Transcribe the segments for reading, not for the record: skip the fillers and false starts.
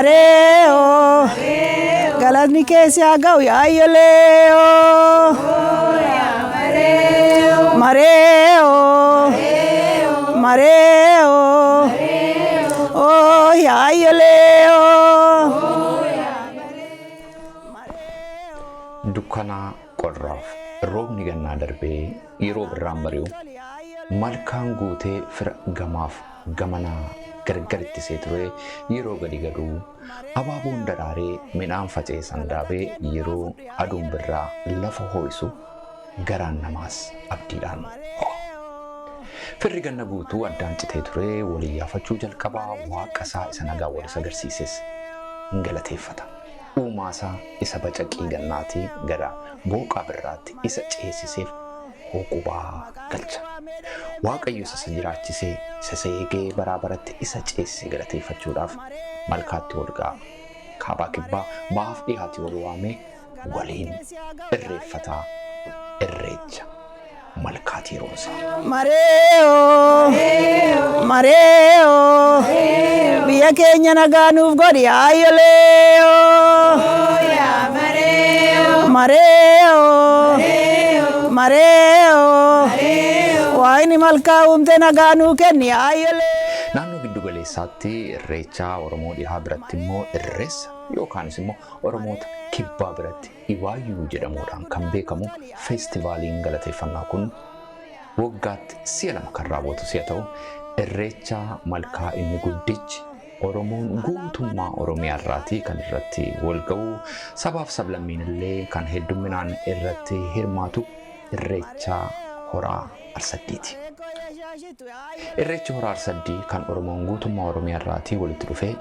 Mareeoo galatni keessi haa ga'u yaayyoleeoo. Mareeoo mareeoo oo yaayyoleeoo. Dukkanaa qorraaf roobni gannaa darbee yeroo birraan bari'u malkaan guutee fira gamaaf gamanaa gargar ittisee ture yeroo gadi galuu abaaboon daraaree midhaan faceessan daabee yeroo aduun birraa lafa hoo'isu garaan namaas abdiidhaan ho'a. Firri ganna guutuu addaan citee ture wal iyyaafachuu jalqabaa waaqa isaa isa nagaa wal isa agarsiises hin galateeffata. Uumaa isaa isa bacaqii gannaatii gara booqaa birraatti isa ceesiseef hooqubaa galcha. Waaqayyo isa isa jiraachisee isa isa eegee baraa baratti isa ceesise galateeffachuudhaaf malkaatti ol ga'a. Kaabaa kibbaa bahaaf dhihaatii ol waamee waliin irreeffataa irreecha malkaatii yeroon isaa. Mareeoo mareeoo biyya keenya nagaa nuuf godhi yaayyoleeoo. Mareeoo mareeoo waaqni malkaa uumte nagaa nuu kenni yaayyolee. Naannoo giddu galeessaatti irreecha Oromoo dhihaa biratti immoo irreessa yookaanis immoo Oromoota kibbaa biratti Iwaayyuu jedhamuudhaan kan beekamu feestivaaliin galateeffannaa kun waggaatti si'a lama kan raawwatu si'a ta'u irreecha malkaa inni guddichi Oromoon guutummaa Oromiyaa irraatii kan irratti wal ga'u sabaaf sablammiin illee kan heddumminaan irratti hirmaatu irreecha horaa Arsaddiiti. Irreechi hora Arsaddii kan Oromoon guutummaa Oromiyaa irraatii walitti dhufee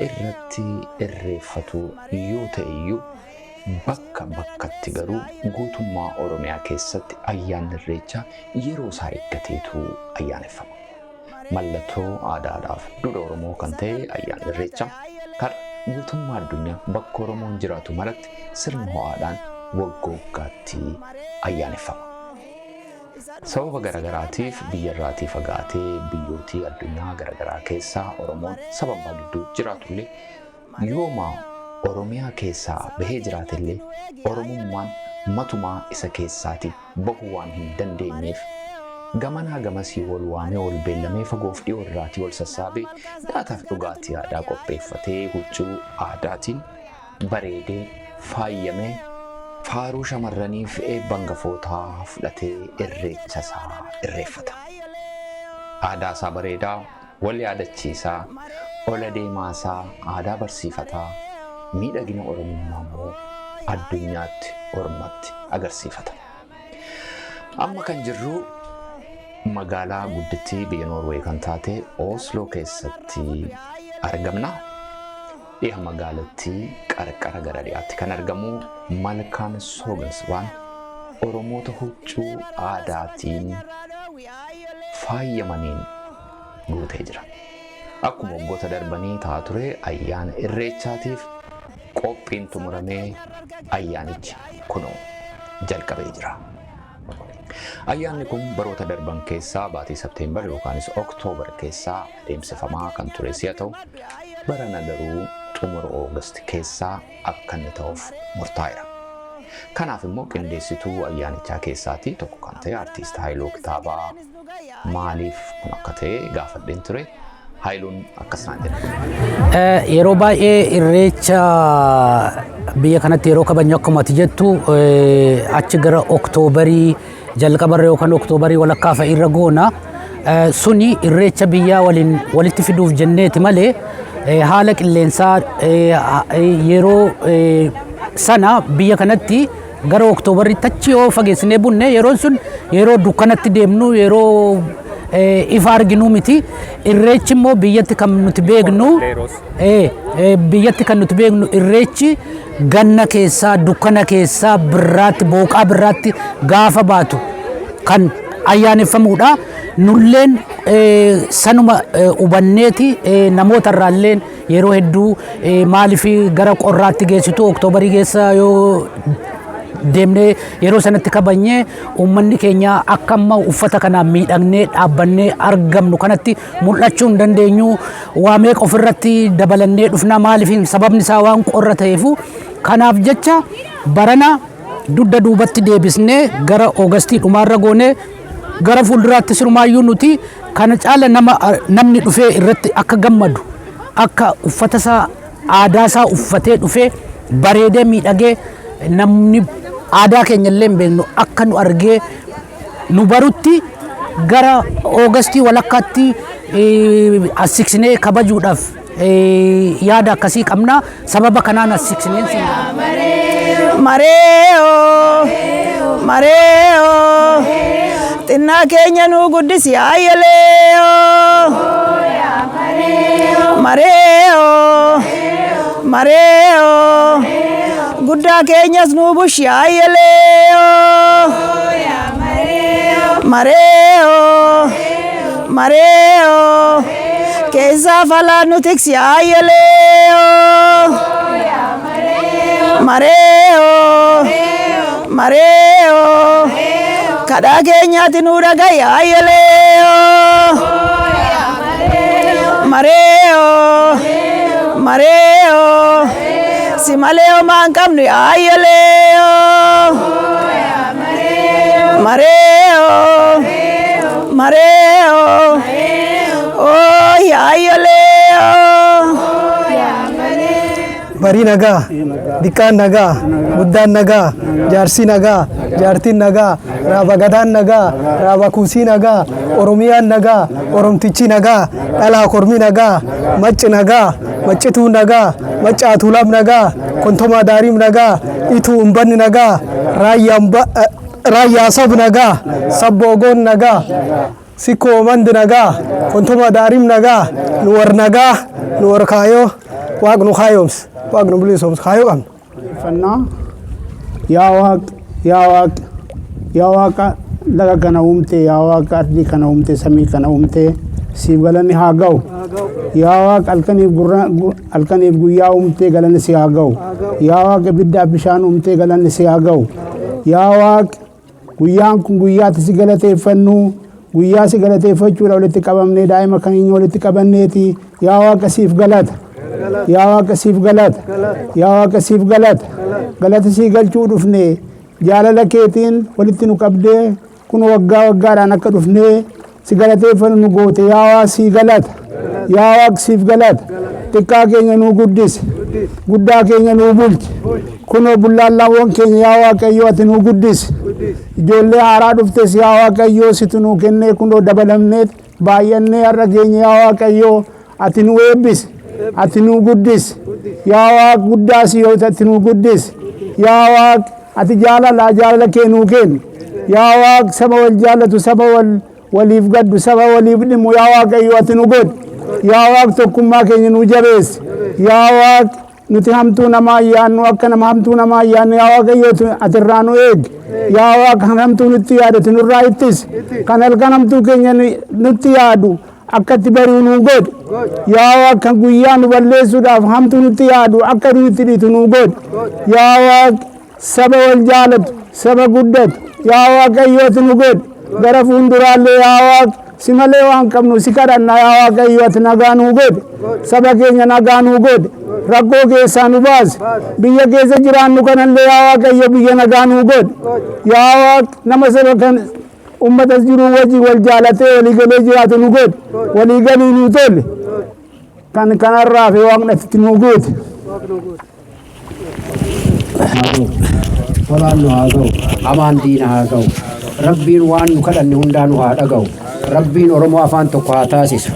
irratti irreeffatu yoo ta'e iyyuu bakka bakkatti garuu guutummaa Oromiyaa keessatti ayyaanni irreechaa yeroo isaa eeggateetu ayyaaneffama. Mallattoo aadaadhaaf duudha Oromoo kan ta'e ayyaanni irreechaa har'a guutummaa addunyaa bakka Oromoon jiraatu maratti sirna ho'aadhaan wagga waggaatti ayyaaneffama. Sababa garagaraatiif biyyarraatii fagaatee biyyootii addunyaa garagaraa keessaa Oromoon sababaa gidduu jiraatullee yooma Oromiyaa keessaa bahee jiraatellee Oromummaan matumaa isa keessaatii bahuu waan hin dandeenyeef gamanaa gamasii wal waamee wal beellamee fagoof dhiyoo irraatii wal sassaabee nyaataaf dhugaatii aadaa qopheeffatee huccuu aadaatiin bareedee faayyamee faaruu shamarraniif eebba hangafootaa fudhatee irreecha isaa irreeffata. Aadaa isaa bareedaa wal yaadachiisaa, ola deemaa isaa aadaa barsiifataa, miidhagina Oromummaa immoo addunyaatti ormatti agarsiifata. Amma kan jirru magaalaa guddittii biyya Noorweey kan taate Osloo keessatti argamna. Dhiha magaalattii qarqara gara dhiyaatti kan argamu Malkaan Soognsvaan Oromoota huccuu aadaatiin faayyamaniin guutee jira. Akkuma waggoota darbanii ta'aa ture ayyaana irreechaatiif qophiin xumuramee ayyaanichi kunoo jalqabee jira. Ayyaanni kun baroota darban keessaa baatii Septeembar yookaanis Oktoobar keessaa adeemsifamaa kan ture si'a ta'u, barana garuu xumura Oogast keessaa akka inni ta'uuf murtaa'eera. Kanaaf immoo qindeessituu ayyaanichaa keessaatii tokko kan ta'e Artiist Haayiluu Kitaabaa maaliif kun akka ta'e gaafadheen ture. Haayiluun akkas naan jedhe. Yeroo baay'ee irreecha biyya kanatti yeroo kabajnu akkuma ati jettu achi gara Oktoobarii jalqabarra yookaan Oktoobarii walakkaa fa'i irra goona. Suni irreecha biyyaa waliin walitti fiduuf jenneeti malee haala qilleensaa yeroo sana biyya kanatti gara Oktoobaritti achi yoo fageessinee bunne yeroon sun yeroo dukkanatti deemnu yeroo ifa arginuu miti. Irreechi immoo biyyatti kan nuti beeknu biyyatti kan nuti beeknu irreechi ganna keessaa dukkana keessaa birraatti booqaa birraatti gaafa baatu kan ayyaaneffamuudha. Nulleen sanuma hubanneeti namoota irraalleen yeroo hedduu maaliif gara qorraatti geessitu Oktoobarii keessa yoo Deemnee yeroo sanatti kabajnee uummanni keenya akka amma uffata kanaan miidhagnee dhaabbannee argamnu kanatti mul'achuu hin dandeenyu. Waa meeqa ofirratti dabalannee dhufna, maaliif sababni isaa waan qorra ta'eefu. Kanaaf jecha barana dugda duubatti deebisnee gara Oogastii dhumaarra goonee, gara fuulduraatti sirumaayyuu nuti kana caala nama namni dhufee irratti akka gammadu, akka uffata isaa aadaa isaa uffatee dhufee bareedee miidhagee, namni aadaa keenya illee hin beeknu akka nu argee nu barutti gara Oogastii walakkaatti as siqsinee kabajuudhaaf yaada akkasii qabna. Sababa kanaan as siqsineen sin Mareeoo, mareeoo, xinnaa keenya nuu guddisi ayyaleeoo. Mareeoo, mareeoo, guddaa keenyas nuu bushi ayyaleeoo. Mareeoo, mareeoo, keessaa falaa nu tiksi ayyaleeoo. Mareeoo, mareeoo, kadhaa keenyaati nuu dhaga'i ayyaleeoo. Mareeoo, mareeoo, si malee homaa hin qabnu ayyaleeoo. Mareeoo, mareeoo, oo ayyaleeoo. Barii nagaa, diqqaan nagaa, guddaan nagaa, jaarsi nagaa, jaartiin nagaa, raaba gadaan nagaa, raaba kuusii nagaa, Oromiyaan nagaa, Oromtichi nagaa, dhalaa kormi nagaa, macci nagaa, maccituu nagaa, maccaa tuulaam nagaa, kontomaa daariim nagaa, ituu umbanni nagaa, raayyaa sab nagaa, sabboogoon nagaa, sikkoo mandi nagaa, kontomaa daariim nagaa, nu war nagaa, nu war kaayoo, Waaq nu kaayoomse, Waaq nu bilisoomse, kaayoo qabna. Fannaa yaa Waaq, yaa Waaq, yaa Waaqa laga kana uumte, yaa Waaqa ardii kana uumte, samii kana uumte, siif galanni haa ga'u. Yaa Waaq halkaniif gurra halkaniif guyyaa uumte, galanni si haa ga'u. Yaa Waaq ibiddaaf bishaan uumte, galanni si haa ga'u. Yaa Waaq guyyaan kun guyyaatti si galateeffannu, guyyaa si galateeffachuudha walitti qabamnee daa'ima keenya walitti qabanneeti. Yaa Waaqa siif galata. Yaa Waaqa siif galata. Yaa Waaqa siif galata. Galata sii galchuu dhufne, jaalala keetiin walitti nu qabdee kun waggaa waggaadhaan akka dhufnee si galateeffannu nu goote. Yaa Waaq sii galata. Yaa Waaq siif galata. Xiqqaa keenya nuu guddise. Guddaa keenya nuu bulche. Kunoo bullaallaawwan keenya, yaa Waaqayyo, ati nuu guddise. Ijoollee haaraa dhuftes, yaa Waaqayyo, situ nuu kennee, kunoo dabalamnee baay'annee har'a keenya. Yaa Waaqayyo ati nu eebbise. Ati nuu guddise. Yaa Waaq guddaas yoo ati nuu guddise. Yaa Waaq ati jaalala jaalala kee nuu kenni. Yaa Waaq saba wal jaallatu, saba wal waliif gaddu, saba waliif dhimmu, yaa Waaqayyo ati nu godhi. Yaa Waaq tokkummaa keenya nuu jabeessi. Yaa Waaq nuti hamtuu namaa yaannu, akka nama hamtuu namaa yaannu, yaa Waaqayyo ati irraa nu eegi. Yaa Waaq kan hamtuu nutti yaadatu nurraa ittisi. Kan halkan hamtuu keenya nutti yaadu akka itti bari'u nuu godhi. Yaa Waaq kan guyyaa nu balleessuudhaaf hamtuu nutti yaadu akka nutti dhiitu nuu godhi. Yaa Waaq saba wal jaalatu, saba guddatu, yaa Waaqayyo ati nu godhi. Gara fuulduraallee, yaa Waaq, si malee waan qabnu si kadhanna. Yaa Waaqayyo ati nagaa nuu godhi. Saba keenya nagaa nuu godhi. Rakkoo keessaa nu baasi. Biyya keessa jiraannu kanallee, yaa Waaqayyo, biyya nagaa nuu godhi. Yaa Waaq nama saba kan ummata jiru wajji wal jaalatee walii galee jiraatu nu godhi. Walii galii nuu tole. Kan kanarraa fi Waaqni ati nuu guute. Tolaan nu haa ga'u, hamaan diina haa ga'u. Rabbiin waan nu kadhanne hundaa nu haa dhaga'u. Rabbiin Oromoo afaan tokko haa taasisu.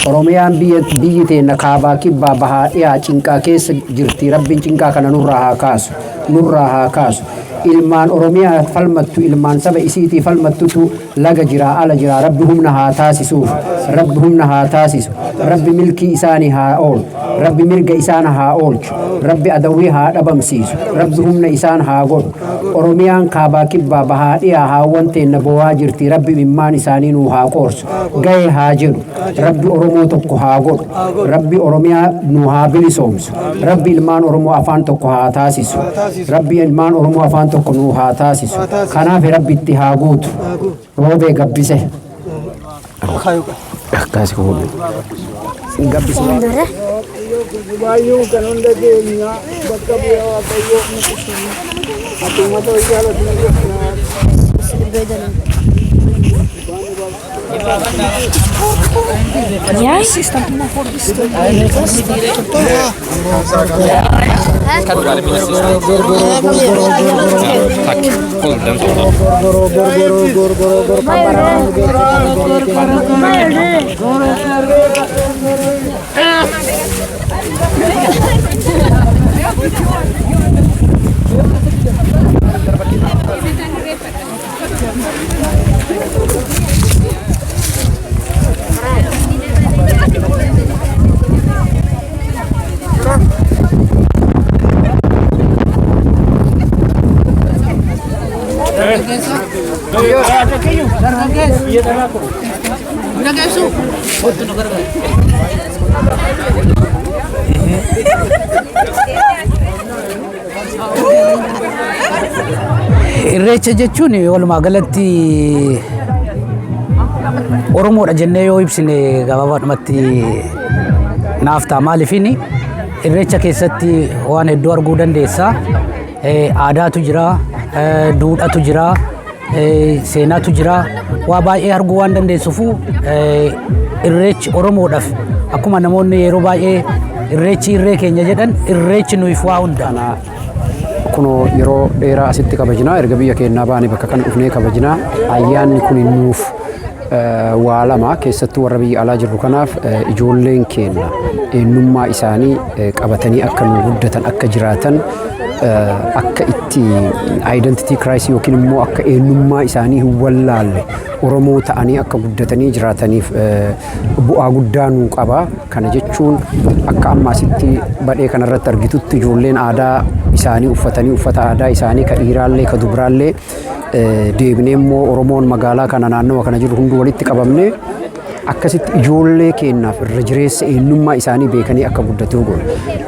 Oromiyaan biyya biyyi teenna kaabaa kibbaa bahaa dhiyaa cinqaa keessa jirti. Rabbiin cinqaa kana nurraa haa kaasu. Nurraa haa kaasu. Ilmaan Oromiyaa falmattu, ilmaan saba isiitii falmattutu laga jiraa ala jiraa. Rabbi humna haa taasisuuf. Rabbi humna haa taasisu. Rabbi milkii isaanii haa oolu. Rabbi mirga isaan haa oolchu. Rabbi adawwii haa dhabamsiisu. Rabbi humna isaan haa godhu. Oromiyaan kaabaa kibbaa bahaa dhiyaa haawwan teenna boo'aa jirti. Rabbi imimmaan isaanii nuu haa qoorsu. Ga'e haa jedhu. Rabbi Oromoo tokko haa godhu. Rabbi Oromiyaa nu haa bilisoomsu. Rabbi ilmaan Oromoo afaan tokko haa taasisu. Rabbi ilmaan Oromoo afaan Afaan tokko nu haa taasisu. Kanaaf Rabbi itti haa guutu. Roobee gabbise. Akkas godhu. Gabbise. Baay'ee kan hunda keenya bakka bu'aa Waaqayyoo ati uummata jaalatu. Tack. Håll den så. Irreecha jechuun walumaa galatti Oromoodha jennee yoo ibsine gabaabaadhumatti naaf ta'a. Maaliifini, irreecha keessatti waan hedduu arguu dandeessa. Aadaatu jira, duudhatu jira, seenaatu jira. Waa baay'ee arguu waan dandeessuufu irreechi Oromoodhaaf akkuma namoonni yeroo baay'ee irreechi irree keenya jedhan, irreechi nuyiif waa hunda. Kunoo yeroo dheeraa asitti kabajnaa, erga biyya keenyaa baane bakka kana dhufnee kabajnaa. Ayyaanni kun nuuf waa lama, keessattuu warra biyya alaa jirru kanaaf, ijoolleen keenya eenyummaa isaanii qabatanii akka nu guddatan, akka jiraatan, akka itti identity crisis yookiin immoo akka eenyummaa isaanii hin wallaalle, Oromoo ta'anii akka guddatanii jiraataniif bu'aa guddaa nuu qaba. Kana jechuun akka amma asitti badhee kanarratti argitutti ijoolleen aadaa isaanii uffatanii, uffata aadaa isaanii ka dhiiraallee ka dubraallee, deebinee immoo Oromoon magaalaa kana naannawa kana jiru hundi walitti qabamnee akkasitti ijoollee keenyaaf irra jireessa eenyummaa isaanii beekanii akka guddatu goona.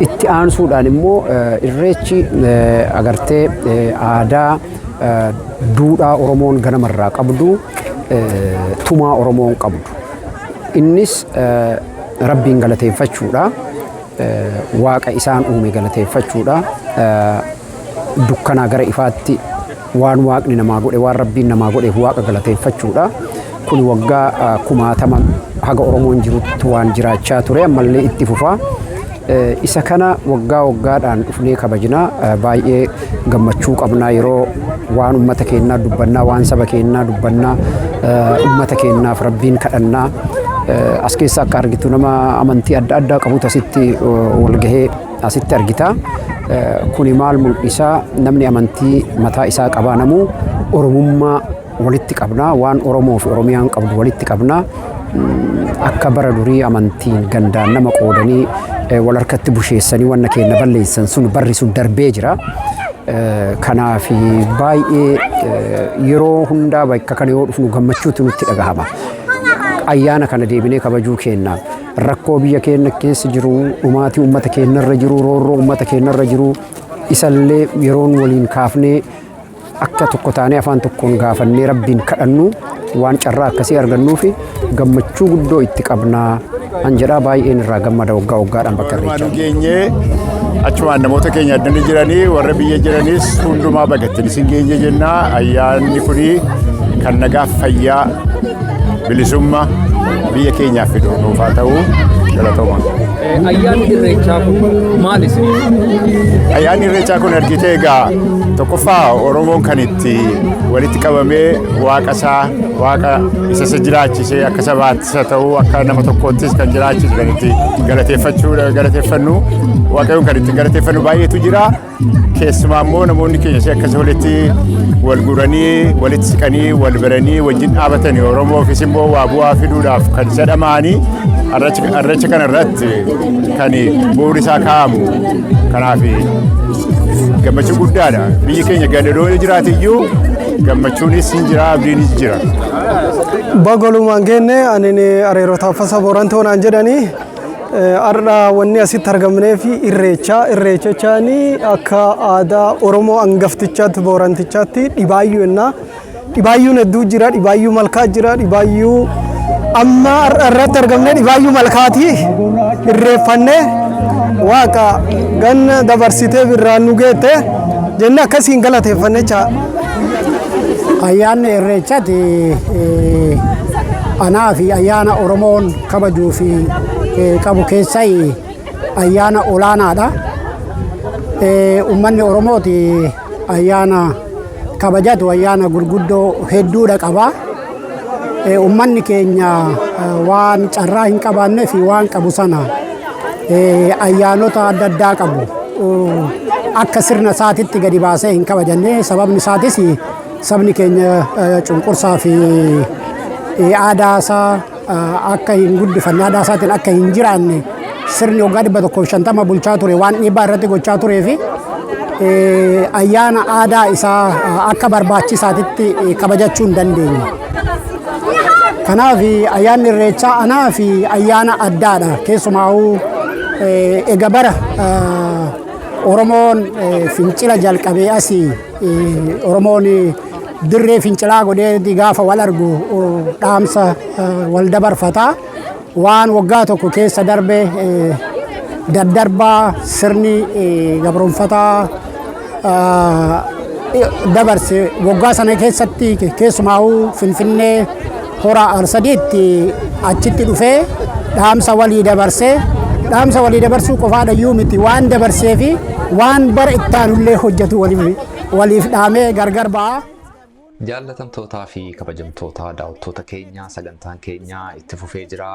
Itti aansuudhaan immoo irreechi agartee aadaa duudhaa Oromoon ganamarraa qabdu, tumaa Oromoon qabdu. Innis Rabbiin galateeffachuudha. Waaqa isaan uume galateeffachuudha. Dukkanaa gara ifaatti waan Waaqni namaa godhe, waan Rabbiin namaa godheef Waaqa galateeffachuudha. Kun waggaa kumaatama haga Oromoon jirutti waan jiraachaa ture, ammallee itti fufaa. Isa kana waggaa waggaadhaan dhufnee kabajnaa, baay'ee gammachuu qabnaa. Yeroo waan ummata keenyaa dubbannaa, waan saba keenyaa dubbannaa, ummata keenyaaf Rabbiin kadhannaa. As keessa akka argitu nama amantii adda addaa qabutu asitti walgahee asitti argita. Kuni maal mul'isaa? Namni amantii mataa isaa qabaa, namuu Oromummaa walitti qabnaa, waan Oromoo fi Oromiyaan qabdu walitti qabnaa. Akka bara durii amantiin gandaan nama qoodanii wal harkatti busheessanii wanna keenya balleessan sun, barri sun darbee jira. Kanaaf baay'ee yeroo hundaa bakka kana yoo dhufnu gammachuutu nutti dhagahama. Ayyaana kana deebinee kabajuu keenyaaf rakkoo biyya keenya keessa jiru, dhumaatii uummata keenyarra jiru, roorroo uummata keenyarra jiru, isallee yeroon waliin kaafnee akka tokko taanee afaan tokkoon gaafannee Rabbiin kadhannu waan carraa akkasii argannuufi gammachuu guddoo itti qabnaa an jedhaa, baay'een irraa gammada waggaa waggaadhaan bakka irreechaa. Geenyee achumaan namoota keenya addana jiranii, warra biyya jiranis hundumaa bagattiin isin geenye jennaa. Ayyaanni kuni kan nagaaf, fayyaa, bilisummaa biyya keenyaaf fidu nuuf haa ta'u. Galatooma. Ayyaanni Irreechaa kun maal isin? Ayyaanni Irreechaa kun argitee egaa tokkoffaa Oromoon kan itti walitti qabamee Waaqa isaa, Waaqa isa isa jiraachisee, akka sabaattis haa ta'u akka nama tokkoottis kan jiraachisu, kan itti galateeffachuu galateeffannu, Waaqayyoon kan itti galateeffannu baay'eetu jira. Keessumaa immoo namoonni keenya akkasii walitti wal guranii, walitti siqanii, wal baranii wajjin dhaabatanii Oromoofis immoo waa bu'aa fiduudhaaf kan isa dhama'anii irreecha kana irratti kan bu'uurri isaa kaa'amu. Kanaaf gammachuu guddaadha. Biyyi keenya gadadoo jiraate iyyuu gammachuunis hin jira, abdiinis jira. Bagolumaan geenne, ani areeroo Taaffasa Boorantoo naan jedhanii. Har'a wanni asitti argamnee fi irreecha. Irreecha akka aadaa Oromoo hangaftichaatti, Boorantichaatti dhibaayyuu jennaa. Dhibaayyuun hedduu jira. Dhibaayyuu malkaa jira. Dhibaayyuu amma irratti argamnee dhibaayyuu malkaati. Irreeffannee Waaqa ganna dabarsitee birraan nu geette jennee akkasiin galateeffanne jecha. Ayyaanni Irreechaati anaa fi ayyaana Oromoon kabajuu fi qabu keessaa ayyaana olaanaadha. Uummanni Oromooti ayyaana kabajatu ayyaana gurguddoo hedduudha qaba. Uummanni keenya waan carraa hin qabaannee fi waan qabu sana ayyaanota adda addaa qabu akka sirna isaatitti gadi baasee hin kabajanne. Sababni isaatis sabni keenya cunqursaa fi aadaa isaa akka hin guddifanne, aadaa isaatiin akka hin jiraanne sirni waggaa 150 bulchaa ture waan dhiibbaa irratti gochaa turee fi ayyaana aadaa isaa akka barbaachisaatitti kabajachuu hin dandeenye. Kanaaf ayyaanni Irreechaa anaa fi ayyaana addaadha. Keessumaa'uu ega bara Oromoon fincila jalqabee asii Oromoon dirree fincilaa godhee gaafa wal argu dhaamsa wal dabarfataa, waan waggaa tokko keessa darbe daddarbaa sirni gabroonfataa dabarse waggaa sana keessatti, keessumaa'uu Finfinnee Hora Arsadiitti achitti dhufee dhaamsa walii dabarsee, dhaamsa walii dabarsuu qofaadha iyyuu miti, waan dabarsee fi waan bara ittaanullee hojjetu waliif dhaamee gargar ba'a. Jaallatamtootaa fi kabajamtoota daawwattoota keenya, sagantaan keenya itti fufee jira.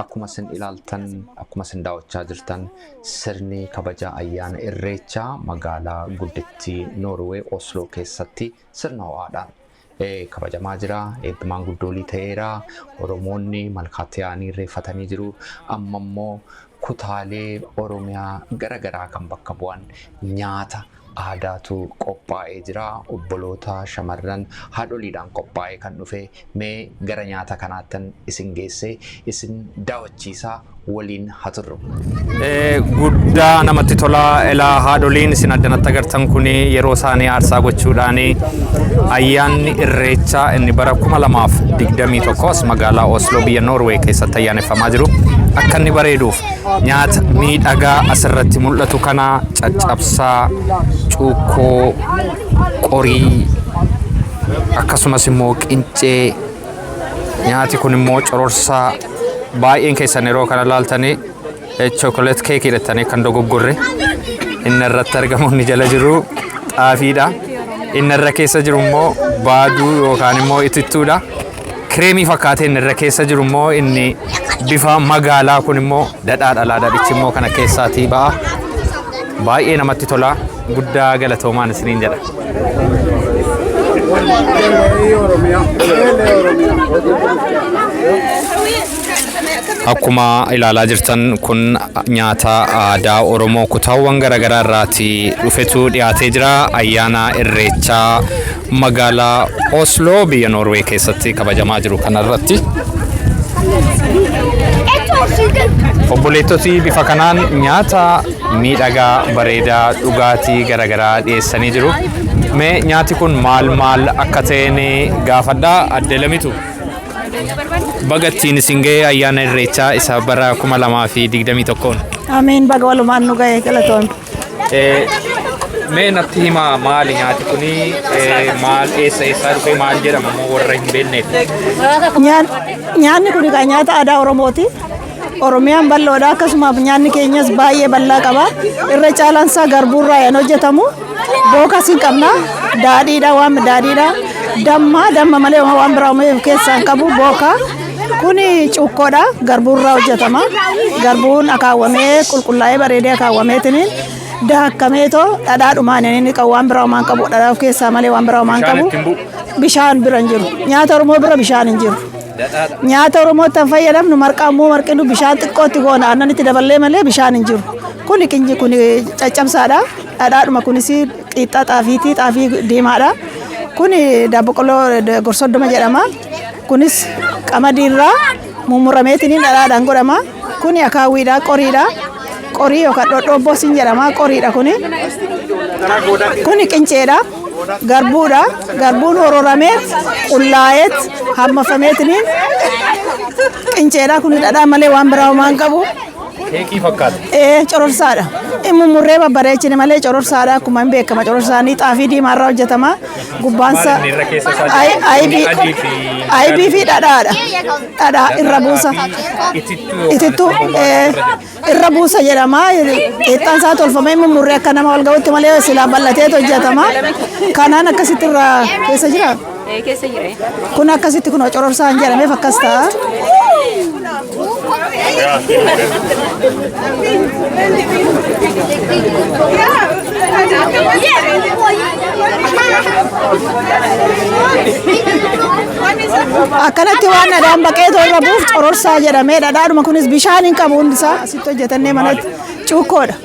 Akkuma isin ilaaltan, akkuma isin daawwachaa jirtan, sirni kabaja ayyaana Irreechaa magaalaa guddittii Noorwee Osloo keessatti sirna ho'aadhaan kabajamaa jira. Eebbi maanguddoolii ta'eera. Oromoonni malkaatti yaa'anii irreeffatanii jiru. Amma immoo kutaalee Oromiyaa garaagaraa kan bakka bu'an nyaata aadaatu qophaa'ee jira. Obboloota shamarran haadholiidhaan qophaa'ee kan dhufe, mee gara nyaata kanaattan isin geessee isin daawwachiisaa, waliin haa turru. Guddaa namatti tola. Ilaa, haadholiin isin addanatti agartan kun yeroo isaanii aarsaa gochuudhaan ayyaanni Irreechaa inni bara 2021 as magaalaa Osloo biyya Noorwee keessatti ayyaaneffamaa jiru akka inni bareeduuf nyaata miidhagaa asirratti mul'atu kana, caccabsaa, cuukkoo, qorii, akkasumas immoo qincee, nyaati kun immoo cororsaa. Baay'een keessan yeroo kana laaltanii chocolate cake hidhattanii kan dogoggorre. Inni irratti argamu, inni jala jiru xaafiidha. Inni irra keessa jiru immoo baaduu yookaan immoo itittuudha. Kireemii fakkaatee inni irra keessa jiru immoo, inni bifa magaalaa kun immoo dhadhaadha. Dhadhichi immoo kana keessaatii ba'a. Baay'ee namatti tola. Guddaa galatoomaan isiniin jedha. Akkuma ilaalaa jirtan kun nyaata aadaa Oromoo kutaawwan garaagaraa irraatii dhufetu dhiyaatee jira. Ayyaana Irreechaa magaalaa Osloo biyya Noorwee keessatti kabajamaa jiru kanarratti. Obboleettoti bifa kanaan nyaata miidhagaa bareedaa dhugaatii garaagaraa dhiyeessanii jiru. Mee nyaati kun maal maal akka ta'e ni gaafadha. Adde Lamitu. Baga ittiin isin ga'e ayyaana Irreechaa isa bara 2021n. Amiin, baga walumaan nu ga'e, galatoon. Mee natti himaa, maali nyaati kuni? Maal, eessa eessaa dhufe, maal jedhama immoo warra hin beekneef? Nyaanni kun egaa nyaata aadaa Oromooti. Oromiyaan bal'oodha, akkasuma nyaanni keenyas baay'ee bal'aa qaba. Irra caalaan isaa garbuurraa kan hojjetamu. Bookas hin qabna. Daadhiidha, waan daadhiidha. Damma, damma malee waan biraa of keessaa hin qabu booka. Kun cuukkoodha. Garbuurraa hojjetama. Garbuun akaawwamee, qulqullaa'ee, bareedee akaawwameetiniin daakkameetoo dhadhaadhumaan inni qabu, waan biraa homaa hin qabu. Dhadhaa of keessaa malee waan biraa homaa hin Bishaan qabu. ittiin bu'u. Bishaan bira hin jiru. Nyaata Oromoo bira bishaan hin jiru. Nyaata Oromootti kan fayyadamnu marqaa immoo marqinu bishaan xiqqootti goona, aannan itti daballee malee bishaan hin jiru. Kuni qinji, kun caccabsaadha. Dhadhaadhuma. Kunis qiixxaa xaafiiti, xaafii diimaadha. Kuni daabboqolloo gorsoddoma jedhama. Kunis qamadiirraa mummurameetiin dhadhaadhaan godhama. Kuni akaawwiidha, qoriidha. Qorii yookaan dhodhobboos hin jedhama, qoriidha kuni. Kuni qinceedha. Garbuudha. Garbuun hororamee qullaa'eet hammafameetiniin qinceedha. Kuni dhadhaa malee waan biraa homaa hin qabu. Keekii fakkaata. Ee, cororsaadha. Inni mummurree babbareechine malee cororsaadha, akkuma hin beekama. Cororsaanii xaafii diimaarraa hojjetama. Gubbaansa Maal inni irra keessa isaa jiru? Ayibii Adii fi ayibii fi dhadhaadha. Dhadhaa irra buusa. Itittuu. Itittuu irra buusa jedhama. Qixxaan isaa tolfamee mummurree akka nama wal ga'utti malee silaa bal'ateetu hojjetama. Kanaan akkasitti irra keessa jira. Keessa jira. Kun akkasitti kun cororsaan jedhameef akkas ta'a. Akkanatti waan dhadhaan baqee irra buuf cororsaa jedhamee, dhadhaadhuma kunis bishaan hin qabu, hundisaa asitti hojjetannee manatti cuukkoodha.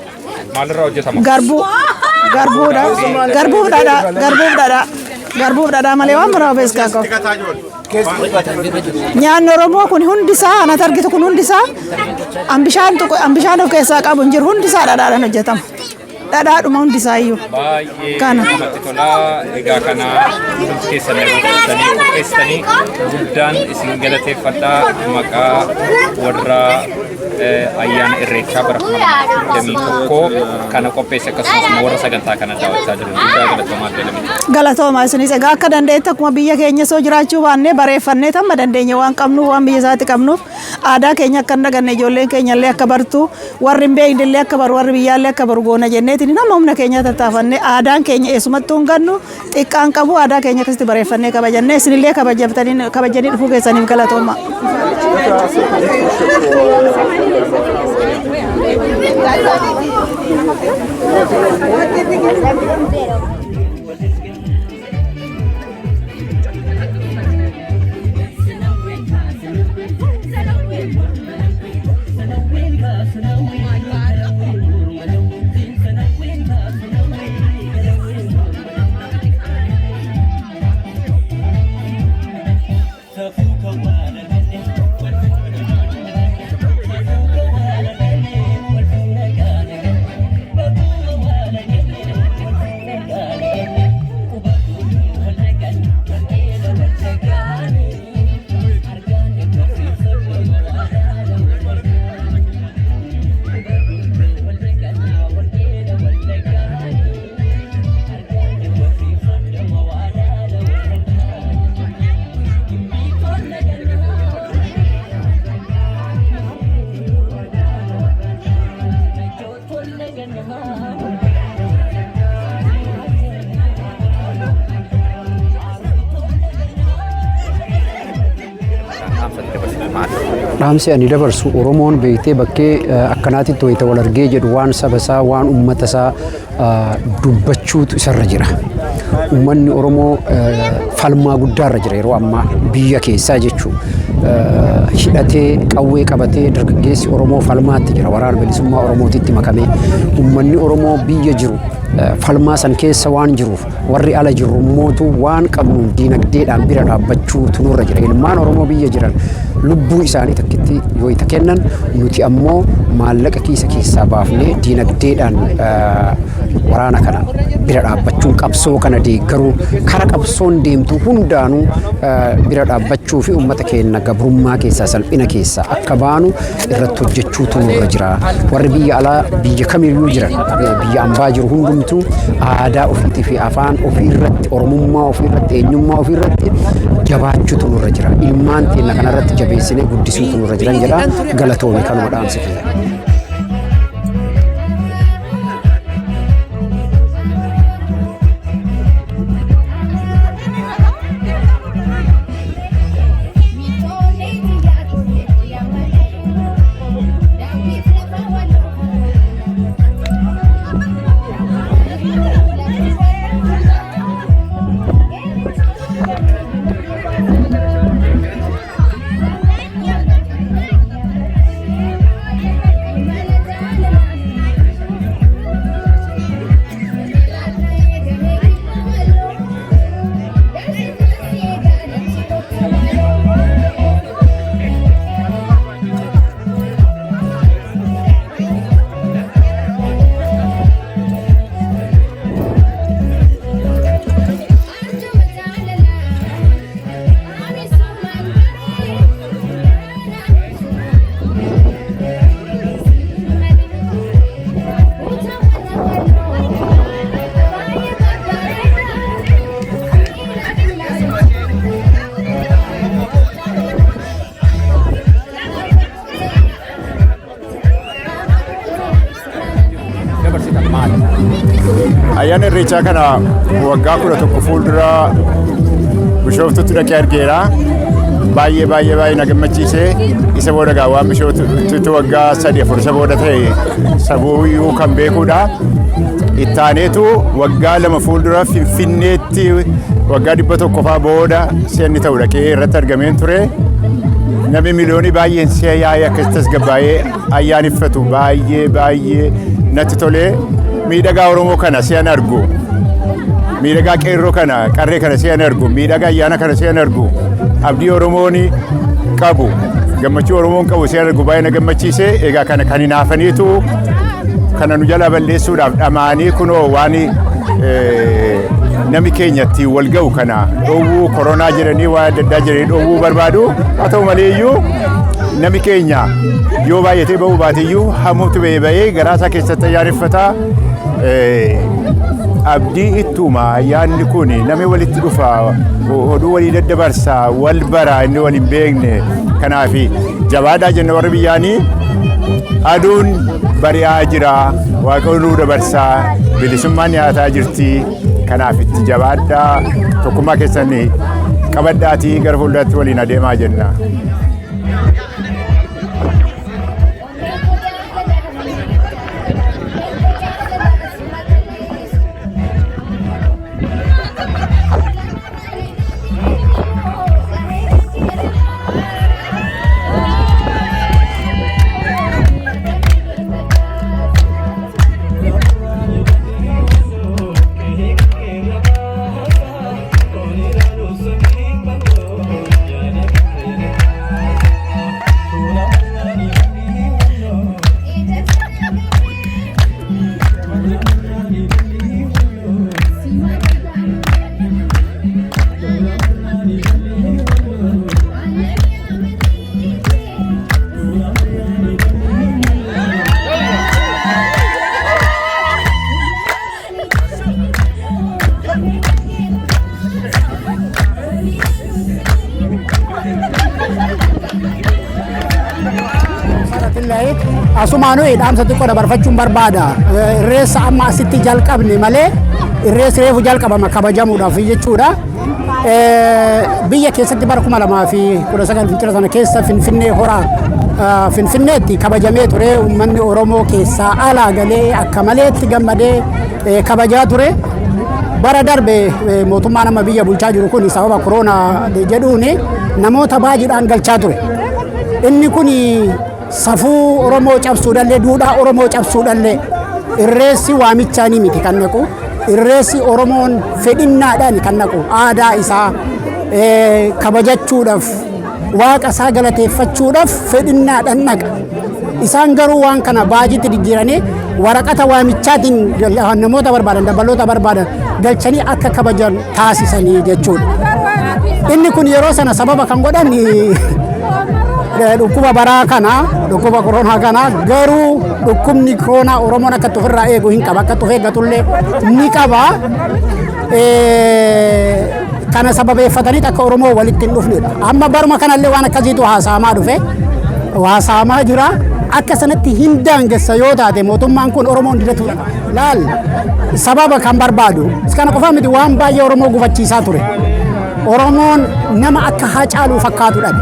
Maalirraa hojjetama? Garbuu, garbuudha, garbuuf dhadhaa, garbuuf dhadhaa, garbuuf dhadhaa malee waan biraa of keessaa qabu. Nyaanni Oromoo kun hundisaa anatti argitu kun hundisaa an bishaan tuqu, an bishaan of keessaa qabu hin jiru, hundisaa dhadhaadhaan hojjetama. Dhadhaadhuma hundisaa iyyuu. Baay'ee Kana. namatti tolaa. Egaa kana hundumti keessan yeroo fudhatanii qopheessitanii guddaan isin galateeffadhaa, maqaa warra ayyaana Irreechaa bara 2021 kana qopheesse, akkasumas immoo warra sagantaa kana daawwachaa jiran guddaa galatoomaa jedhame. Galatooma isinis. Egaa akka dandeetti akkuma biyya keenya soo jiraachuu baannee bareeffannee tamma dandeenye waan qabnuuf, waan biyya isaatti qabnuuf, aadaa keenya akka hin daganne, ijoolleen keenya illee akka bartu, warri hin beekne illee akka baru, warri biyyaallee akka baru goona jenneetiin nama humna keenya tattaafannee, aadaan keenya eessumattuu hin gannu, xiqqaan qabu, aadaa keenya akkasitti bareeffannee kabajannee, isinillee kabajamtanii kabajanii dhufuu keessaniif galatooma. Dhaamsi ani dabarsu, Oromoon beektee bakkee akkanaatitti wayita wal argee jedhu waan saba isaa, waan uummata isaa dubbachuutu isarra jira. Uummanni Oromoo falmaa guddaarra jira yeroo ammaa biyya keessaa jechuudha. Hidhatee qawwee qabatee dargaggeessi Oromoo falmaatti jira, waraana bilisummaa Oromootitti makamee. Uummanni Oromoo biyya jiru falmaa san keessa waan jiruuf, warri ala jirru mootu waan qabnuun diinagdeedhaan bira dhaabbachuutu nurra jira. Ilmaan Oromoo biyya jiran lubbuu isaanii takkitti yoo itti kennan, nuti ammoo maallaqa kiisa keessaa baafnee diinagdeedhaan waraana kana bira dhaabbachuun, qabsoo kana deeggaruun, kara qabsoon deemtu hundaanuu bira dhaabbachuu fi uummata keenya gabrummaa keessaa, salphina keessaa akka baanu irratti hojjechuutu nurra jira. Warri biyya alaa, biyya kamiyyuu jiran, biyya ambaa jiru hundumtuu aadaa ofiitii fi afaan ofii irratti, oromummaa ofii irratti, eenyummaa ofii irratti jabaachuutu nurra jira. Ilmaan keenya kanarratti jabeessinee guddisuutu nurra jiran jedha. Galatoome, kanuma dhaamsi kiyya. Ayyaana Irreechaa kana waggaa 11 fuuldura Bishooftutti dhaqee argeera. Baay'ee baay'ee baay'ee na gammachiise. Isa booda gaa waan Bishooftutti waggaa 3 4 isa booda ta'e sabuuyyuu kan beekuudha. Ittaaneetu waggaa 2 fuuldura Finfinneetti waggaa 100 faa booda seenni ta'u dhaqee irratti argameen ture. Namni miliyoonii baay'een si'a yaa'ee akkasitti tasgabbaa'ee ayyaaneffatu baay'ee baay'ee natti tolee, miidhagaa Oromoo kana si'an argu. Miidhagaa qeerroo kana, qarree kana si'an argu, miidhagaa ayyaana kana si'an argu, abdii Oromoon qabu, gammachuu Oromoon qabu si'an argu baay'ee na gammachiise. Egaa kana kan hinaafaniitu kana nu jalaa balleessuudhaaf dhamaanii kunoo waan nami keenya ittiin wal ga'u kana dhoowwuu, koronaa jedhanii waan adda addaa jedhanii dhoowwuu barbaadu. Haa ta'u malee iyyuu nami keenya yoo baay'atee ba'uu baate iyyuu hamuutu ba'ee ba'ee garaa isaa keessatti ayyaaneffata. Abdii ittuma ayyaanni kun namni walitti dhufa, oduu walii daddabarsa, wal bara inni wal hin beekne. Kanaaf jabaadhaa jenna warri biyyaanii. Aduun bari'aa jira, Waaqayyo nuu dabarsaa, bilisummaan dhiyaataa jirti. Kanaaf itti jabaadhaa, tokkummaa keessan qabadhaatii gara fuulduraatti waliin adeemaa jenna. Asumaanuu dhaamsa xiqqoo dabarfachuun barbaada. Irreessa amma asitti jalqabne malee irreessi reefu jalqabama kabajamuudhaaf jechuudha. Biyya keessatti bara 2019 fincila sana keessa Finfinnee horaa Finfinneetti kabajamee ture, uummanni Oromoo keessaa alaa galee akka maleetti gammadee kabajaa ture. Bara darbe mootummaan amma biyya bulchaa jiru kun sababa koronaa jedhuun namoota baay'eedhaan galchaa ture. Inni kun safuu Oromoo cabsuudhallee, duudhaa Oromoo cabsuudhallee, irreessi waamichaanii miti kan naqu. Irreessi Oromoon fedhinnaadhaan kan naqu, aadaa isaa kabajachuudhaaf, waaqa isaa galateeffachuudhaaf fedhinnaadhaan naqa. Isaan garuu waan kana baajitti jijjiiranii waraqata waamichaatiin namoota barbaadan, dabaloota barbaadan galchanii akka kabajan taasisanii jechuudha. Inni kun yeroo sana sababa kan godhan dhukkuba baraa kana, dhukkuba koronaa kana. Garuu dhukkubni koronaa Oromoon akka ofirraa eegu hin qaba, akka of eeggatullee ni qaba. Kana sababeeffatanii akka Oromoo walitti hin dhufnedha. Amma baruma kanallee waan akkasiitu haasa'amaa dhufe, haasa'amaa jira. Akka sanatti hin daangessa yoo taate mootummaan kun Oromoon didatu laal sababa kan barbaadu. Kana qofaa miti, waan baay'ee Oromoo gufachiisaa ture. Oromoon nama akka Haacaaluu fakkaatu dhabe.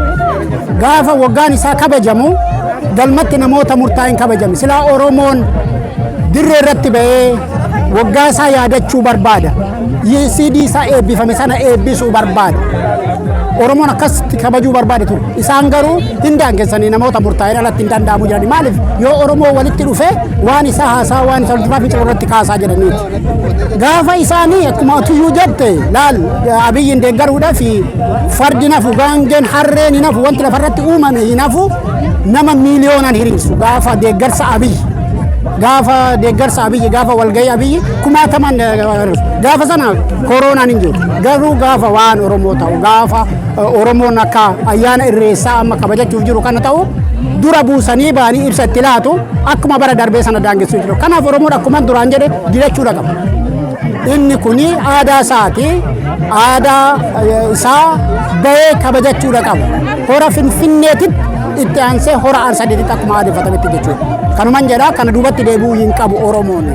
Gaafa waggaan isaa kabajamu galmatti namoota murtaa'een kabajame. Silaa Oromoon dirree irratti ba'ee waggaa isaa yaadachuu barbaada. Sidii isaa eebbifame sana eebbisuu barbaada. Oromoon akkasitti kabajuu barbaada ture. Isaan garuu hin daangessanii namoota murtaa'een alatti hin danda'amu jedhani. Maaliif yoo Oromoo walitti dhufe waan isaa haasaa, waan isa walitti fincila irratti kaasaa jedhaniiti. Gaafa isaanii akkuma tuyyuu jette laal, Abiyyiin deeggaruudhaaf fardi nafu, gaangeen, harreen hin hafu, wanti lafarratti uumame hin hafu, nama miiliyoonaan hiriirsu gaafa deeggarsa Abiyyi. Gaafa deeggarsa Abiyyi, gaafa walgahii Abiyyi kumaataman, gaafa sana koronaan hin jiru. Garuu gaafa waan Oromoo ta'u, gaafa Oromoon akka ayyaana irreessaa amma kabajachuuf jiru kana ta'u, dura buusanii ba'anii ibsa itti laatu, akkuma bara darbee sana daangessuu jiru. Kanaaf Oromoon akkuma duraan jedhe didachuudha qaba. Inni kuni aadaa isaati. Aadaa isaa bahee kabajachuudha qaba. Hora Finfinneetitti itti aansee hora Arsadiitti akkuma aadeffatametti jechuudha. Kanuman jedha, kana duubatti deebi'uu hin qabu Oromoon.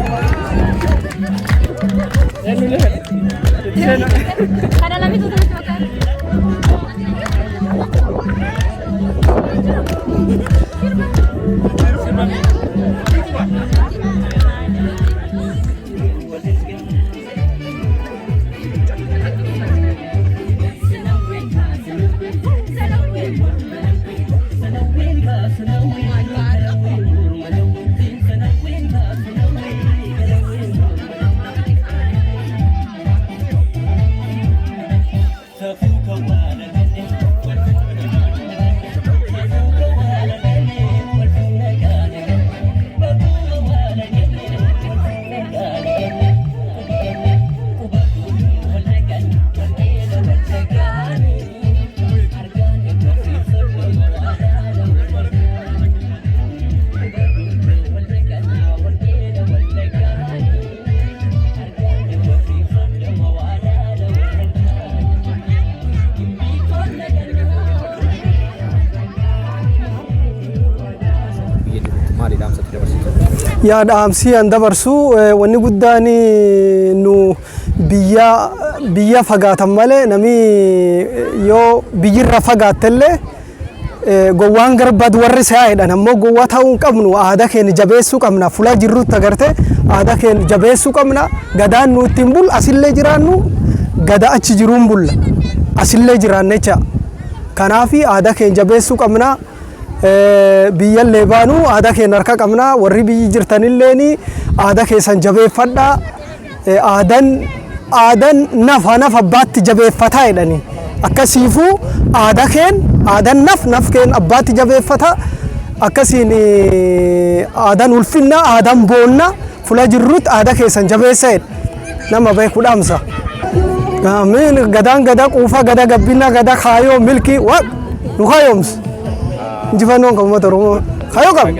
Biyya jirtu maali dhaamsatti dabarsitu? Yaa, dhaamsii an dabarsu wanni guddaan nu biyya fagaatan malee, nami yoo biyyirra fagaattellee gowwaan garbad warri si'aa jedhan. Ammoo gowwaa ta'uu hin qabnu, aadaa keenya jabeessuu qabna. Fuula jirrutti agarte aadaa keenya jabeessuu qabna. Gadaan nu ittiin bul asillee jiraannu, gada achi jiruun bulla asillee jiraanne jecha. Kanaafi aadaa keenya jabeessuu qabna. Biyyallee baanu aadaa keenya harka qabna. Warri biyyi jirtanilleen aadaa keessan jabeeffadhaa. Aadaan nafa abbaatti jabeeffataa jedhani. Akkasiifuu aadaa keen, aadaan naf keen abbaatti jabeeffata. Akkasiin aadaan ulfinna, aadaan boonna. Fuula jirrutti aadaa keessan jabeessa jedha, nama beeku dhaamsa. Amiin. Gadaan gadaa quufaa, gadaa gabbinaa, gadaa kaayoo milkii waaq nu kaayoomsu. Injifannoon kan uummata Oromoo kaayoo qaba.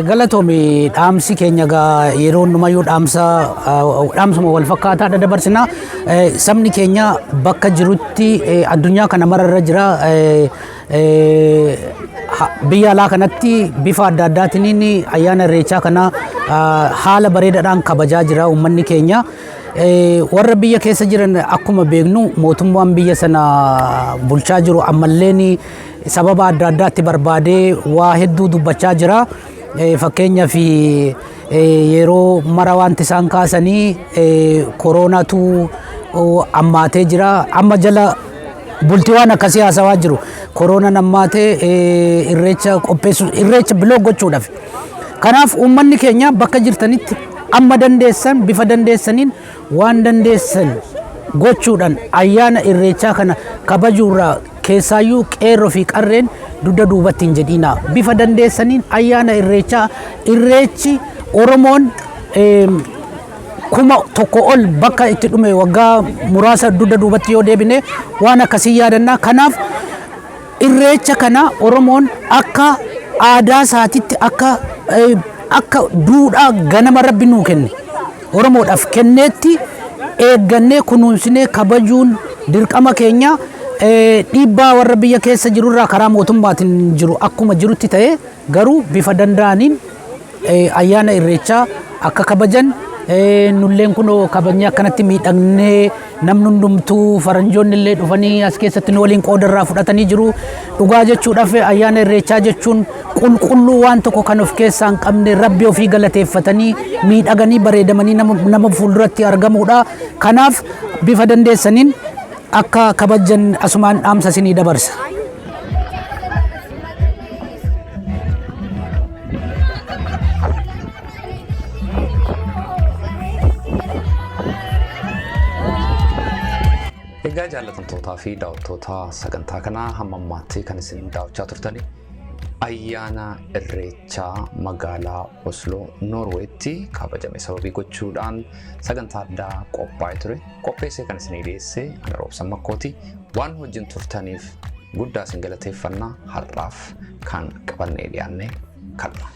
Galatoomi. Dhaamsi keenya gaa yeroo hundumayyuu dhaamsa dhaamsuma wal fakkaataadha dabarsina. Sabni keenya bakka jirutti addunyaa kana mararra jira. Biyya alaa kanatti bifa adda addaatiin ayyaana Irreechaa kana haala bareedaadhaan kabajaa jira uummanni keenya. Warra biyya keessa jiran, akkuma beeknu, mootummaan biyya sana bulchaa jiru ammalleen sababa adda addaatti barbaadee waa hedduu dubbachaa jira. Fakkeenyaaf, yeroo mara wanti isaan kaasanii koroonaatu ammaatee jira. Amma jala bultii waan akkasii haasawaa jiru. Koroonaan ammaatee Irreecha qopheessu, Irreecha block gochuudhaaf. Kanaaf uummanni keenya bakka jirtanitti amma dandeessan, bifa dandeessaniin, waan dandeessan gochuudhaan ayyaana Irreechaa kana kabajuurraa, keessaayyuu qeerroo fi qarreen, dugda duubatti hin jedhina. Bifa dandeessaniin ayyaana Irreechaa, Irreechi Oromoon 1000 ol bakka itti dhume, waggaa muraasa dugda duubatti yoo deebine waan akkasii yaadannaa. Kanaaf Irreecha kana Oromoon akka aadaa isaatitti, akka duudhaa ganama Rabbi nuu kenne, Oromoodhaaf kenneetti, eeggannee kunuunsinee kabajuun dirqama keenya. Dhiibbaa warra biyya keessa jirurraa karaa mootummaatiin jiru akkuma jirutti ta'e, garuu bifa danda'aniin ayyaana Irreechaa akka kabajan, nulleen kun kabajnee akkanatti miidhagnee, namni hundumtuu, faranjoonni illee dhufanii as keessatti nu waliin qooda irraa fudhatanii jiru. Dhugaa jechuudhaaf, ayyaana Irreechaa jechuun qulqulluu, waan tokko kan of keessaa hin qabne, Rabbi ofii galateeffatanii miidhaganii bareedamanii nama fuulduratti argamuudha. Kanaaf bifa dandeessaniin akka kabajan asumaan dhaamsa isinii dabarsa. Egaa jaallatamtootaa fi daawwattoota sagantaa kanaa, hamma ammaatti kan isin daawwachaa turtani ayyaana Irreechaa magaalaa Osloo Noorweetti kabajame sababii gochuudhaan sagantaa addaa qophaa'ee ture. Qopheessee kan isinii dhiyeesse ana Roobsan Makkooti. Waan wajjin turtaniif guddaa isin galateeffannaa. Har'aaf kan qabannee dhiyaanne kanuma.